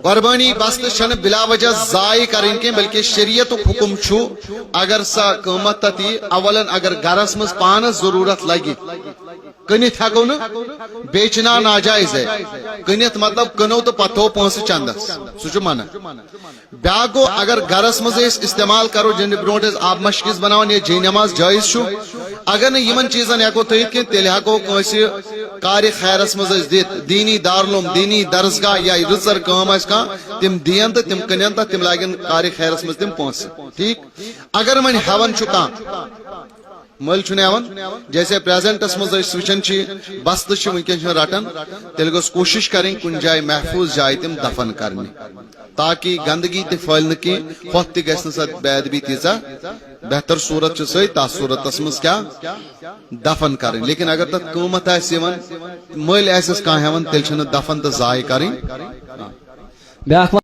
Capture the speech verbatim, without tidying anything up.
قربانی بستہٕ چھنہٕ بلا وجہ ضایع کرٕنۍ کینٛہہ، بلکہ شریعتُک حکم چھُ، اگر سۄ قۭمتھ تتھ یی، اولن اگر گرس منٛز پانس ضروٗرت لگہِ، کٕنِتھ ہٮ۪کو نہٕ، بیٚیہِ چھِنہ ناجایز ہے۔ کٕنِتھ مطلب کٕنو تہٕ پتہٕ تھوو پونٛسہٕ چندس، سُہ چھُ منع۔ بیٛاکھ گوٚو، اگر گرس منٛز أسۍ استعمال کرو، جنہٕ برونٛٹھ أسۍ آب مشکِس بناوان یا جے نماز جٲیز چھُ، اگر نہٕ یِمن چیٖزن ہٮ۪کو تھٲیِتھ کینٛہہ، تیٚلہِ ہٮ۪کو کٲنٛسہِ کارِ خیرس منٛز أسۍ دِتھ، دینی دارالعلوم، دینی درسگاہ یا رٕژر کٲم آسہِ کانٛہہ، تِم دِین تہٕ تِم کٕنن تہٕ تِم لاگن کارِ خیرس منٛز تِم پونٛسہٕ۔ ٹھیٖک، اگر وۄنۍ ہٮ۪وان چھُ کانٛہہ، مٔلۍ چھُنہٕ ہٮ۪وان، جیسے پریزنٹس منٛز أسۍ وٕچھان چھِ، بستہٕ چھِ وٕنکیٚن چھِنہٕ رٹان، تیٚلہِ گٔژھ کوٗشِش کرٕنۍ کُنہِ جایہِ محفوٗظ جایہِ تِم دفن کرنہِ، تاکہِ گندگی تہِ پھٔہلہِ نہٕ کینٛہہ، ہۄتھ تہِ گژھِ نہٕ سۄ بے ادبی تیٖژاہ۔ بہتر صورت چھِ سۄے، تتھ صورتس منٛز کیٛاہ؟ دفن کرٕنۍ۔ لیکن اگر تتھ قۭمتھ آسہِ یِوان، مٔلۍ آسٮ۪س کانٛہہ ہٮ۪وان، تیٚلہِ چھِنہٕ دفن تہٕ ضایع کرٕنۍ۔ بیٛاکھ